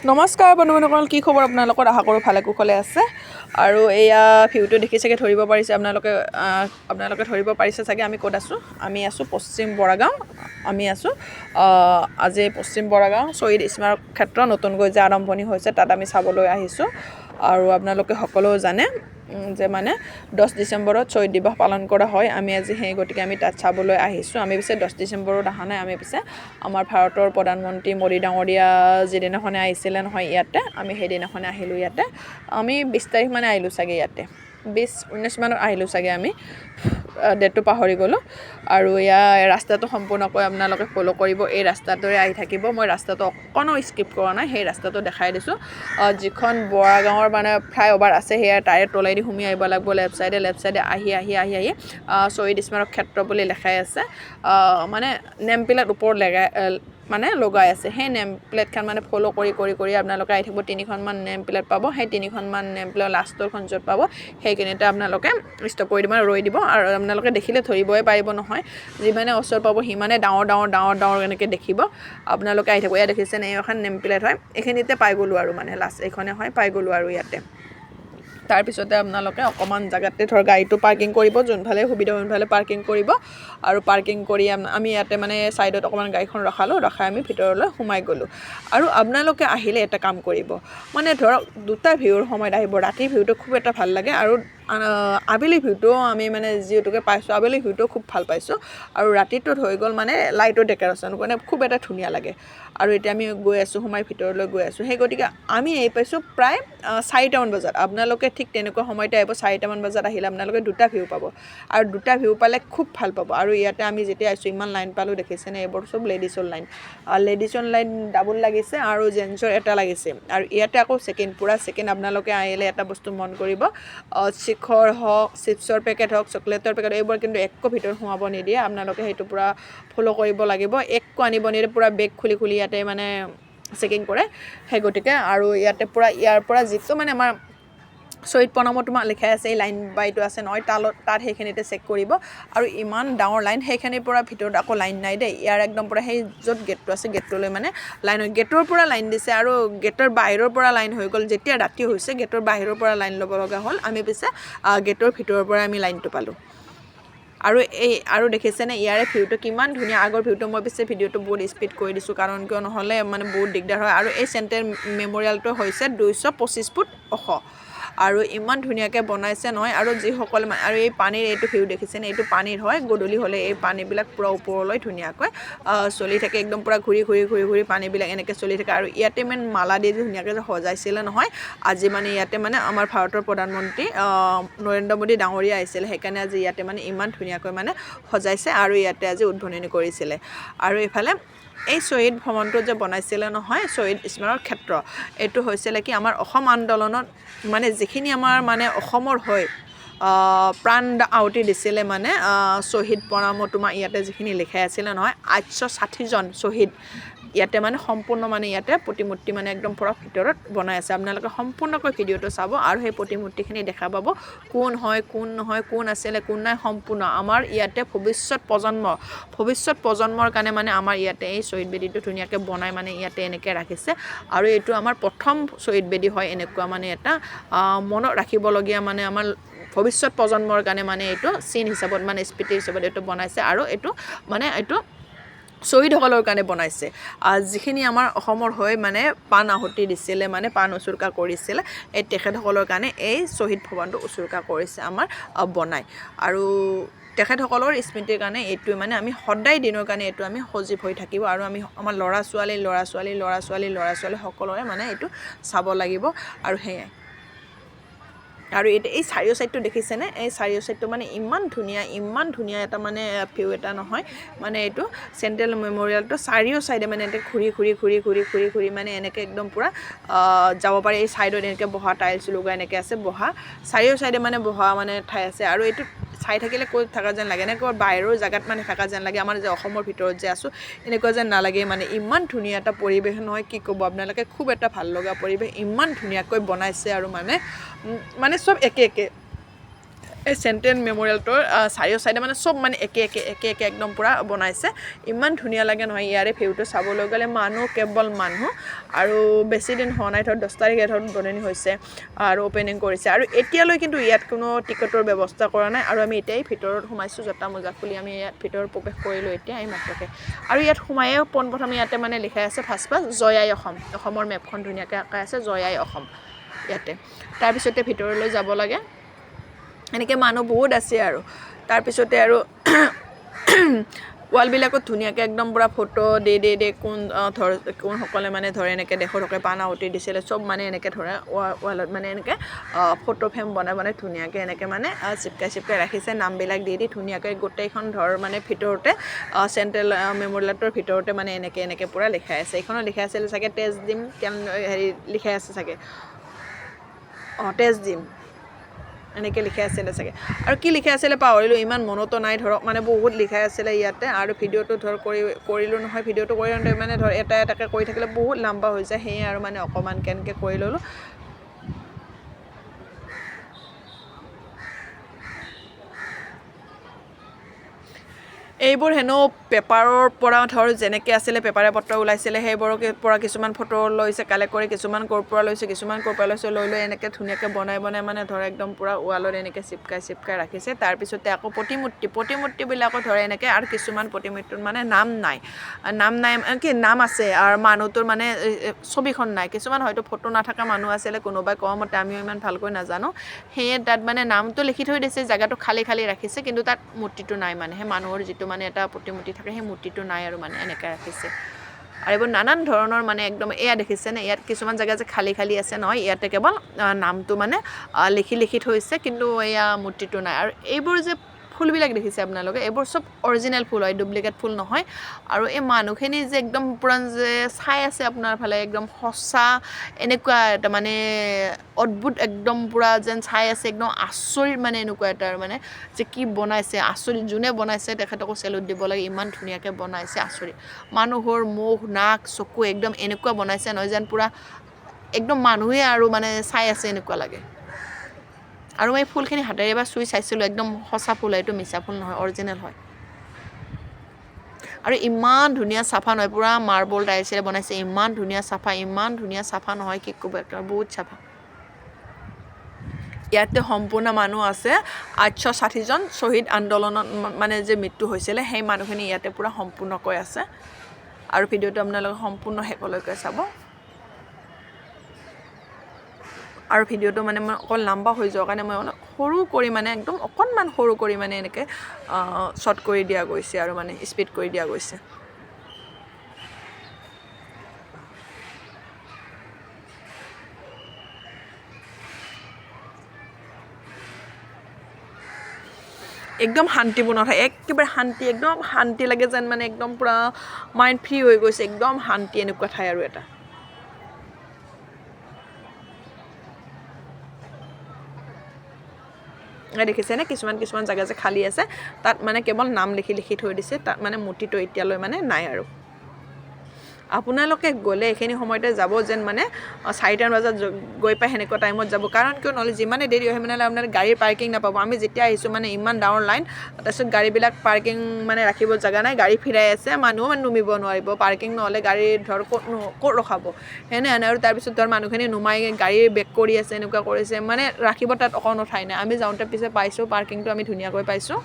নমস্কাৰ বন্ধু বান্ধৱীসকল, কি খবৰ আপোনালোকৰ? আশা কৰোঁ ভালে কুশলে আছে। আৰু এয়া ভিউটো দেখি চাগে ধৰিব পাৰিছে আপোনালোকে, আপোনালোকে ধৰিব পাৰিছে চাগে আমি ক'ত আছোঁ। আমি আছোঁ পশ্চিম বৰাগাঁও। আমি আছোঁ আজি পশ্চিম বৰাগাঁও শ্বহীদ স্মাৰক ক্ষেত্ৰ নতুনকৈ যে আৰম্ভণি হৈছে তাত আমি চাবলৈ আহিছোঁ। আৰু আপোনালোকে সকলো জানে যে মানে 10 ডিচেম্বৰত শ্বহীদ দিৱস পালন কৰা হয়। আমি আজি সেই গতিকে আমি তাত চাবলৈ আহিছোঁ। আমি পিছে 10 ডিচেম্বৰত অহা নাই, আমি পিছে আমাৰ ভাৰতৰ প্ৰধানমন্ত্ৰী মোদী ডাঙৰীয়া যিদিনাখনে আহিছিলে নহয় ইয়াতে, আমি সেইদিনাখনে আহিলোঁ ইয়াতে। আমি 20 তাৰিখ মানে আহিলোঁ চাগে ইয়াতে, 20 19 মানত আহিলোঁ চাগে আমি, ডেটটো পাহৰি গ'লোঁ। আৰু ইয়াৰ ৰাস্তাটো সম্পূৰ্ণকৈ আপোনালোকে ফ'ল' কৰিব, এই ৰাস্তাটোৰে আহি থাকিব। মই ৰাস্তাটো অকণো স্কিপ কৰা নাই, সেই ৰাস্তাটো দেখাই দিছোঁ। যিখন বৰাগাঁৱৰ মানে ফ্লাইঅভাৰ আছে, সেয়া তাৰে তলেদি সুমি আহিব লাগিব লেফ্ট ছাইডে। লেফ্ট ছাইডে আহি আহি আহি আহি শ্বহীদ স্মাৰক ক্ষেত্ৰ বুলি লেখাই আছে, মানে নেম প্লেট ওপৰত লগাই মানে লগাই আছে। সেই নেম প্লেটখন মানে ফ'ল' কৰি কৰি কৰি আপোনালোকে আহি থাকিব। তিনিখনমান নেম প্লেট পাব, সেই তিনিখনমান নেম প্লেট লাষ্টৰখন য'ত পাব সেইখিনিতে আপোনালোকে ষ্টপ কৰি দিব, ৰৈ দিব। আৰু আপোনালোকে দেখিলে ধৰিবই পাৰিব নহয়, যিমানে ওচৰ পাব সিমানে ডাঙৰ ডাঙৰ ডাঙৰ ডাঙৰ এনেকৈ দেখিব। আপোনালোকে আহি থাকিব। এয়া দেখিছেনে, এই এখন নেম প্লেট হয়, এইখিনিতে পাই গ'লোঁ আৰু মানে লাষ্ট এইখনে হয়, পাই গ'লোঁ আৰু ইয়াতে। তাৰপিছতে আপোনালোকে অকণমান জেগাতে ধৰ গাড়ীটো পাৰ্কিং কৰিব, যোনফালে সুবিধা সোনফালে পাৰ্কিং কৰিব। আৰু পাৰ্কিং কৰি আমি ইয়াতে মানে ছাইডত অকণমান গাড়ীখন ৰখালোঁ, ৰখাই আমি ভিতৰলৈ সোমাই গ'লোঁ। আৰু আপোনালোকে আহিলে এটা কাম কৰিব, মানে ধৰক দুটা ভিউৰ সময়ত আহিব। ৰাতিৰ ভিউটো খুব এটা ভাল লাগে আৰু আবেলি ভিউটোও আমি মানে যিহেতুকে পাইছোঁ, আবেলি ভিউটোও খুব ভাল পাইছোঁ। আৰু ৰাতিটোত হৈ গ'ল মানে লাইটৰ ডেক'ৰেশ্যন মানে খুব এটা ধুনীয়া লাগে। আৰু এতিয়া আমি গৈ আছোঁ, সোমাই ভিতৰলৈ গৈ আছোঁ। সেই গতিকে আমি আহি পাইছোঁ প্ৰায় 4টামান বজাত। আপোনালোকে ঠিক তেনেকুৱা সময়তে আহিব, 4টামান বজাত আহিলে আপোনালোকে দুটা ভিউ পাব আৰু দুটা ভিউ পালে খুব ভাল পাব। আৰু ইয়াতে আমি যেতিয়া আহিছোঁ ইমান লাইন পালোঁ, দেখিছেনে? এইবোৰ চব লেডিছৰ লাইন, লেডিছৰ লাইন ডাবুল লাগিছে আৰু জেণ্টছৰ এটা লাগিছে। আৰু ইয়াতে আকৌ ছেকেণ্ড, পূৰা ছেকেণ্ড। আপোনালোকে আহিলে এটা বস্তু মন কৰিব, চিখৰ হওক, চিপছৰ পেকেট হওক, চকলেটৰ পেকেট, এইবোৰ কিন্তু একো ভিতৰত সোমাব নিদিয়ে। আপোনালোকে সেইটো পূৰা ফ'ল' কৰিব লাগিব, একো আনিব নিদিয়ে। পূৰা বেগ খুলি খুলি ইয়াতে মানে চেকিং কৰে। সেই গতিকে আৰু ইয়াতে পূৰা ইয়াৰ পৰা যিটো মানে আমাৰ শ্বহীদ প্ৰণামত তোমাৰ লিখাই আছে, এই লাইন বাইটো আছে নহয় তালত, তাত সেইখিনিতে চেক কৰিব। আৰু ইমান ডাঙৰ লাইন, সেইখিনিৰ পৰা ভিতৰত আকৌ লাইন নাই দেই। ইয়াৰ একদম পূৰা সেই য'ত গেটটো আছে গেটটোলৈ মানে লাইন হৈ গেটৰ পৰা লাইন দিছে আৰু গেটৰ বাহিৰৰ পৰা লাইন হৈ গ'ল। যেতিয়া ৰাতি হৈছে গেটৰ বাহিৰৰ পৰা লাইন ল'ব লগা হ'ল। আমি পিছে গেটৰ ভিতৰৰ পৰা আমি লাইনটো পালোঁ। আৰু এই আৰু দেখিছেনে ইয়াৰে ভিউটো কিমান ধুনীয়া। আগৰ ভিউটো মই পিছে ভিডিঅ'টো বহুত স্পীড কৰি দিছোঁ, কাৰণ কিয় নহ'লে মানে বহুত দিগদাৰ হয়। আৰু এই চেণ্ট্ৰেল মেম'ৰিয়েলটো হৈছে 225 ফুট ওখ আৰু ইমান ধুনীয়াকৈ বনাইছে নহয়। আৰু যিসকল আৰু এই পানীৰ এইটো ভিউ দেখিছেনে, এইটো পানীৰ হয়। গধূলি হ'লে এই পানীবিলাক পূৰা ওপৰলৈ ধুনীয়াকৈ চলি থাকে, একদম পূৰা ঘূৰি ঘূৰি ঘূৰি ঘূৰি পানীবিলাক এনেকৈ চলি থাকে। আৰু ইয়াতে মেইন মালা দি ধুনীয়াকৈ যে সজাইছিলে নহয়, আজি মানে ইয়াতে মানে আমাৰ ভাৰতৰ প্ৰধানমন্ত্ৰী নৰেন্দ্ৰ মোদী ডাঙৰীয়া আহিছিলে, সেইকাৰণে আজি ইয়াতে মানে ইমান ধুনীয়াকৈ মানে সজাইছে আৰু ইয়াতে আজি উদ্বোধনী কৰিছিলে। আৰু এইফালে এই শ্বহীদ ভৱনটো যে বনাইছিলে নহয়, শ্বহীদ স্মাৰক ক্ষেত্ৰ, এইটো হৈছিলে কি আমাৰ অসম আন্দোলনত মানে যিখিনি আমাৰ মানে অসমৰ হৈ প্ৰাণ আহুতি দিছিলে, মানে শ্বহীদ প্ৰণামত তোমাৰ ইয়াতে যিখিনি লিখাই আছিলে নহয়, 860জন শ্বহীদ ইয়াতে মানে সম্পূৰ্ণ মানে ইয়াতে প্ৰতিমূৰ্তি মানে একদম পূৰা ভিতৰত বনাই আছে। আপোনালোকে সম্পূৰ্ণকৈ ভিডিঅ'টো চাব আৰু সেই প্ৰতিমূৰ্তিখিনি দেখা পাব, কোন হয় কোন নহয়, কোন আছিলে কোন নাই, সম্পূৰ্ণ আমাৰ ইয়াতে ভৱিষ্যত প্ৰজন্মৰ কাৰণে মানে আমাৰ ইয়াতে এই শ্বহীদ বেদীটো ধুনীয়াকৈ বনাই মানে ইয়াতে এনেকৈ ৰাখিছে। আৰু এইটো আমাৰ প্ৰথম শ্বহীদ বেদী হয়, এনেকুৱা মানে এটা মনত ৰাখিবলগীয়া মানে আমাৰ ভৱিষ্যত প্ৰজন্মৰ কাৰণে মানে এইটো চিন হিচাপত মানে স্মৃতি হিচাপত এইটো বনাইছে। আৰু এইটো মানে এইটো শ্বহীদসকলৰ কাৰণে বনাইছে, যিখিনি আমাৰ অসমৰ হৈ মানে প্ৰাণ আহুতি দিছিলে, মানে প্ৰাণ উচৰ্গা কৰিছিলে, এই তেখেতসকলৰ কাৰণে এই শ্বহীদ ভৱনটো উচৰ্গা কৰিছে আমাৰ বনাই। আৰু তেখেতসকলৰ স্মৃতিৰ কাৰণে এইটোৱে মানে আমি সদায় দিনৰ কাৰণে এইটো আমি সজীৱ হৈ থাকিব। আৰু আমি আমাৰ ল'ৰা ছোৱালী ল'ৰা ছোৱালী ল'ৰা ছোৱালী ল'ৰা ছোৱালী সকলোৰে মানে এইটো চাব লাগিব। আৰু সেয়াই। আৰু এতিয়া এই চাৰিও ছাইডটো দেখিছেনে, এই চাৰিও ছাইডটো মানে ইমান ধুনীয়া, ইমান ধুনীয়া এটা মানে ভিউ এটা নহয়, মানে এইটো চেণ্ট্ৰেল মেম'ৰিয়েলটো চাৰিও ছাইডে মানে এনেকৈ ঘূৰি ঘূৰি ঘূৰি ঘূৰি ঘূৰি ঘূৰি মানে এনেকৈ একদম পূৰা যাব পাৰি। এই ছাইডত এনেকৈ বহা টাইলছ লগোৱা এনেকৈ আছে, বহা চাৰিও ছাইডে মানে বহা মানে ঠাই আছে। আৰু এইটো চাই থাকিলে ক'ত থকা যেন লাগে, এনেকৈ বাহিৰৰ জেগাত মানে থকা যেন লাগে, আমাৰ যে অসমৰ ভিতৰত যে আছোঁ এনেকুৱা যেন নালাগে। মানে ইমান ধুনীয়া এটা পৰিৱেশ নহয়, কি ক'ব আপোনালোকে, খুব এটা ভাল লগা পৰিৱেশ, ইমান ধুনীয়াকৈ বনাইছে। আৰু মানে মানে চব একে একে এই চেণ্ট্ৰেল মেম'ৰিয়েলটোৰ চাৰিও চাইডে মানে চব মানে একে একে একে একে একদম পূৰা বনাইছে। ইমান ধুনীয়া লাগে নহয় ইয়াৰে ভিউটো চাবলৈ গ'লে, মানুহ কেৱল মানুহ। আৰু বেছি দিন হোৱা নাই, ধৰক 10 তাৰিখে ধৰক উদ্বোধনী হৈছে আৰু অ'পেনিং কৰিছে। আৰু এতিয়ালৈ কিন্তু ইয়াত কোনো টিকটৰ ব্যৱস্থা কৰা নাই। আৰু আমি এতিয়াই ভিতৰত সোমাইছোঁ, জোতা মোজা খুলি আমি ইয়াত ভিতৰত প্ৰৱেশ কৰিলোঁ এতিয়া এই মাত্ৰকে। আৰু ইয়াত সোমায়ে পোনপ্ৰথমে ইয়াতে মানে লিখাই আছে ফাৰ্ষ্ট ফাৰ্ষ্ট জয় আই অসম, অসমৰ মেপখন ধুনীয়াকৈ আঁকাই আছে জয় আই অসম ইয়াতে। তাৰপিছতে ভিতৰলৈ যাব লাগে, এনেকৈ মানুহ বহুত আছে। আৰু তাৰপিছতে আৰু ৱালবিলাকত ধুনীয়াকৈ একদম পূৰা ফটো দি দি দি কোন ধৰ কোনসকলে মানে ধৰ এনেকৈ দেশৰ হকে প্ৰাণ আহুতি দিছিলে, চব মানে এনেকৈ ধৰা ৱালত মানে এনেকৈ ফটো ফ্ৰেম বনাই বনাই ধুনীয়াকৈ এনেকৈ মানে চিপকাই চিপকাই ৰাখিছে, নামবিলাক দি দি ধুনীয়াকৈ গোটেইখন ধৰ মানে ভিতৰতে চেণ্ট্ৰেল মেম'ৰিয়েলটোৰ ভিতৰতে মানে এনেকৈ এনেকৈ পূৰা লিখাই আছে। এইখনত লিখাই আছিলে চাগে তেজ দিম কেন হেৰি লিখাই আছে চাগে, অঁ তেজ দিম এনেকৈ লিখাই আছিলে চাগে। আৰু কি লিখাই আছিলে পাহৰিলোঁ, ইমান মনতো নাই ধৰক, মানে বহুত লিখাই আছিলে ইয়াতে। আৰু ভিডিঅ'টো ধৰ কৰিলোঁ নহয়, ভিডিঅ'টো কৰি মানে ধৰ এটা এটাকৈ কৰি থাকিলে বহুত লাম্বা হৈ যায়, সেয়ে আৰু মানে অকণমান কেনেকৈ কৰি ল'লোঁ। এইবোৰ হেনো পেপাৰৰ পৰা ধৰ যেনেকৈ আছিলে পেপাৰে পত্ৰ ওলাইছিলে, সেইবোৰৰ পৰা কিছুমান ফটো লৈছে কালেক্ট কৰি, কিছুমান ক'ৰ পৰা লৈছে, কিছুমান ক'ৰ পৰা লৈছে, লৈ লৈ এনেকৈ ধুনীয়াকৈ বনাই বনাই মানে ধৰ একদম পূৰা ৱালত এনেকৈ চিপকাই চিপকাই ৰাখিছে। তাৰপিছতে আকৌ প্ৰতিমূৰ্তিবিলাকো ধৰ এনেকৈ, আৰু কিছুমান প্ৰতিমূৰ্তিৰ মানে নাম নাই, নাম নাই কি নাম আছে আৰু মানুহটোৰ মানে ছবিখন নাই, কিছুমান হয়তো ফটো নাথাকা মানুহ আছিলে কোনোবাই কোৱা মতে, আমিও ইমান ভালকৈ নাজানো। সেয়ে তাত মানে নামটো লিখি থৈ দিছে, জেগাটো খালী খালী ৰাখিছে, কিন্তু তাত মূৰ্তিটো নাই, মানে সেই মানুহৰ যিটো মানে এটা প্ৰতিমূৰ্তি থাকে সেই মূৰ্তিটো নাই আৰু মানে এনেকৈ ৰাখিছে। আৰু এইবোৰ নানান ধৰণৰ মানে একদম এয়া দেখিছেনে, ইয়াত কিছুমান জেগা যে খালী খালী আছে নহয়, ইয়াতে কেৱল নামটো মানে লিখি লিখি থৈছে, কিন্তু এয়া মূৰ্তিটো নাই। আৰু এইবোৰ যে ফুলবিলাক দেখিছে আপোনালোকে, এইবোৰ চব অৰিজিনেল ফুল হয়, ডুপ্লিকেট ফুল নহয়। আৰু এই মানুহখিনি যে একদম পূৰা যে চাই আছে আপোনাৰ ফালে, একদম সঁচা এনেকুৱা এটা মানে অদ্ভুত একদম পূৰা যেন চাই আছে, একদম আচৰিত মানে এনেকুৱা এটা মানে যে কি বনাইছে আচৰিত, যোনে বনাইছে তেখেতকো চেলুট দিব লাগে, ইমান ধুনীয়াকৈ বনাইছে আচৰিত। মানুহৰ মুখ নাক চকু একদম এনেকুৱা বনাইছে নহয় যেন পূৰা একদম মানুহে আৰু মানে চাই আছে এনেকুৱা লাগে। আৰু মই ফুলখিনি হাতেৰে এবাৰ চুই চাইছিলোঁ, একদম সঁচা ফুল, এইটো মিছা ফুল নহয়, অৰিজিনেল হয়। আৰু ইমান ধুনীয়া চাফা নহয়, পূৰা মাৰ্বল টাইলছেৰে বনাইছে, ইমান ধুনীয়া চাফা, ইমান ধুনীয়া চাফা নহয় কি ক'ব, একদম বহুত চাফা। ইয়াতে সম্পূৰ্ণ মানুহ আছে 860জন শ্বহীদ আন্দোলনত মানে যে মৃত্যু হৈছিলে সেই মানুহখিনি ইয়াতে পূৰা সম্পূৰ্ণকৈ আছে। আৰু ভিডিঅ'টো আপোনালোকে সম্পূৰ্ণ শেষলৈকে চাব। আৰু ভিডিঅ'টো মানে মই অকণ লাম্বা হৈ যোৱাৰ কাৰণে মই অলপ সৰু কৰি মানে একদম অকণমান সৰু কৰি মানে এনেকৈ শ্বৰ্ট কৰি দিয়া গৈছে আৰু মানে স্পীড কৰি দিয়া গৈছে। একদম শান্তিপূৰ্ণ ঠাই, একেবাৰে শান্তি, একদম শান্তি লাগে যেন মানে একদম পূৰা মাইণ্ড ফ্ৰী হৈ গৈছে, একদম শান্তি এনেকুৱা ঠাই আৰু এটা। দেখিছেনে কিছুমান কিছুমান জেগা যে খালী আছে, তাত মানে কেৱল নাম লিখি লিখি থৈ দিছে, তাত মানে মূৰ্তিটো এতিয়ালৈ মানে নাই। আৰু আপোনালোকে গ'লে এইখিনি সময়তে যাব যেন মানে 4টামান বজাত গৈ পাই সেনেকুৱা টাইমত যাব, কাৰণ কিয় নহ'লে যিমানে দেৰি হয় সিমানে আপোনাৰ গাড়ীৰ পাৰ্কিং নাপাব। আমি যেতিয়া আহিছোঁ মানে ইমান ডাঙৰ লাইন, তাৰপিছত গাড়ীবিলাক পাৰ্কিং মানে ৰাখিব জেগা নাই, গাড়ী ফিৰাই আছে, মানুহো মানে নুমিব নোৱাৰিব, পাৰ্কিং নহ'লে গাড়ী ধৰ ক'ত ৰখাব সেনে। আৰু তাৰপিছত ধৰ মানুহখিনি নুমাই গাড়ী বেক কৰি আছে, এনেকুৱা কৰিছে, মানে ৰাখিব তাত অকণো ঠাই নাই। আমি যাওঁতে পিছে পাইছোঁ পাৰ্কিংটো, আমি ধুনীয়াকৈ পাইছোঁ,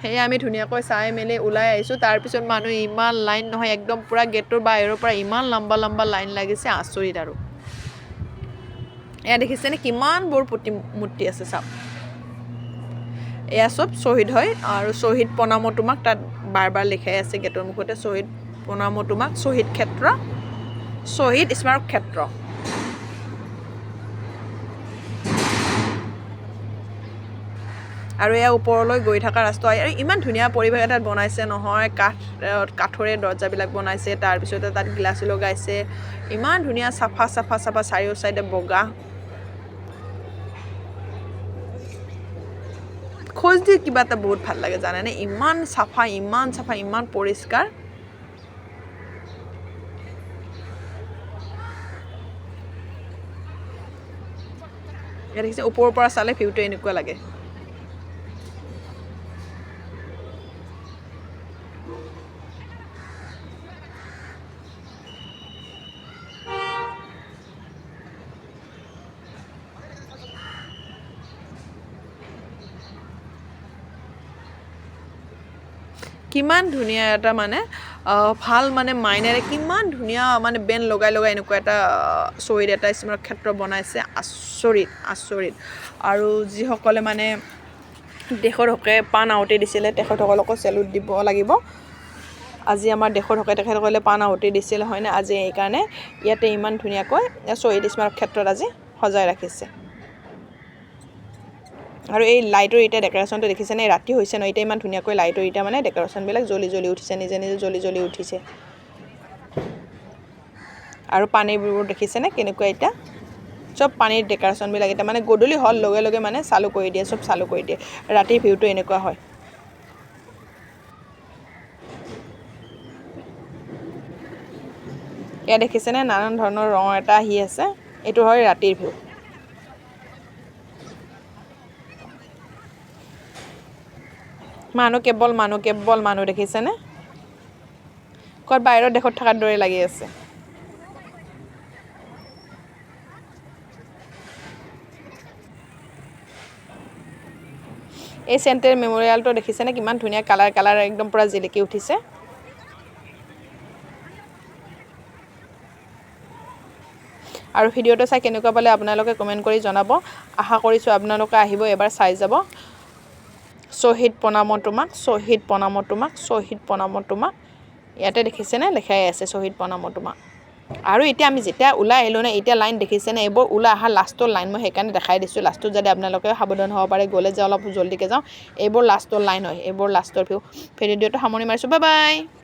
সেয়ে আমি ধুনীয়াকৈ চাই মেলি ওলাই আহিছোঁ। তাৰপিছত মানুহ ইমান লাইন নহয়, একদম পূৰা গেটটোৰ বাহিৰৰ পৰা ইমান লম্বা লম্বা লাইন লাগিছে, আচৰিত। আৰু এয়া দেখিছেনে কিমানবোৰ প্ৰতিমূৰ্তি আছে চাওক, এয়া চব শ্বহীদ হয়। আৰু শ্বহীদ প্ৰণামো তোমাক তাত বাৰ বাৰ লিখাই আছে গেটৰ মুখতে, শ্বহীদ প্ৰণামো তোমাক, শ্বহীদ ক্ষেত্ৰ, শ্বহীদ স্মাৰক ক্ষেত্ৰ। আৰু এয়া ওপৰলৈ গৈ থকা ৰাস্তা, আৰু ইমান ধুনীয়া পৰিৱেশ এটাত বনাইছে নহয়, কাঠৰে দৰ্জাবিলাক বনাইছে, তাৰপিছতে তাত গ্লাছ লগাইছে, ইমান ধুনীয়া চাফা চাফা চাফা চাৰিও চাইডে বগা। খোজ দি কিবা এটা বহুত ভাল লাগে জানেনে, ইমান চাফা, ইমান চাফা, ইমান পৰিষ্কাৰ। ইয়াত দেখিছে, ওপৰৰ পৰা চালে ভিউটো এনেকুৱা লাগে। কিমান ধুনীয়া এটা মানে ভাল মানে মাইনেৰে কিমান ধুনীয়া মানে বেণ্ড লগাই লগাই এনেকুৱা এটা শ্বহীদ এটা স্মাৰক ক্ষেত্ৰ বনাইছে। আচৰিত, আচৰিত। আৰু যিসকলে মানে দেশৰ হকে প্ৰাণ আহুতি দিছিলে, তেখেতসকলকো চেলুট দিব লাগিব। আজি আমাৰ দেশৰ হকে তেখেতসকলে প্ৰাণ আহুতি দিছিল, হয়নে? আজি এইকাৰণে ইয়াতে ইমান ধুনীয়াকৈ শ্বহীদ স্মাৰক ক্ষেত্ৰত আজি সজাই ৰাখিছে। আৰু এই লাইটৰ এতিয়া ডেক'ৰেশ্যনটো দেখিছেনে? ৰাতি হৈছে ন, এতিয়া ইমান ধুনীয়াকৈ লাইটৰ এতিয়া মানে ডেক'ৰেশ্যনবিলাক জ্বলি জ্বলি উঠিছে, নিজে নিজে জ্বলি জ্বলি উঠিছে। আৰু পানীবোৰ দেখিছেনে কেনেকুৱা এতিয়া চব পানীৰ ডেক'ৰেশ্যনবিলাক এতিয়া মানে গধূলি হ'ল লগে লগে মানে চালু কৰি দিয়ে, চব চালু কৰি দিয়ে। ৰাতিৰ ভিউটো এনেকুৱা হয়। এয়া দেখিছেনে নানান ধৰণৰ ৰং এটা আহি আছে, এইটো হয় ৰাতিৰ ভিউ। মানুহ কেৱল মানুহ, কেৱল মানুহ দেখিছেনে? ক'ত বাহিৰৰ দেশত থকাৰ দৰে লাগি আছে। এই চেণ্ট্ৰেল মেম'ৰিয়েলটো দেখিছেনে কিমান ধুনীয়া কালাৰ কালাৰ একদম পূৰা জিলিকি উঠিছে। আৰু ভিডিঅ'টো চাই কেনেকুৱা পালে আপোনালোকে কমেণ্ট কৰি জনাব। আশা কৰিছোঁ আপোনালোকে আহিব, এবাৰ চাই যাব। শ্বহীদ প্ৰণাম তোমাক, শ্বহীদ প্ৰণাম তোমাক, শ্বহীদ প্ৰণাম তোমাক। ইয়াতে দেখিছেনে লেখাই আছে শ্বহীদ প্ৰণাম তোমাক। আৰু এতিয়া আমি যেতিয়া ওলাই আহিলোঁ ন, এতিয়া লাইন দেখিছেনে এইবোৰ ওলাই অহা লাষ্টৰ লাইন, মই সেইকাৰণে দেখাই দিছোঁ লাষ্টত, যাতে আপোনালোকে সাৱধান হ'ব পাৰে, গ'লে যে অলপ জল্দিকৈ যাওঁ। এইবোৰ লাষ্টৰ লাইন হয়, এইবোৰ লাষ্টৰ ভিউ। ভিডিঅ'টো সামৰণি মাৰিছোঁ, বাই বাই।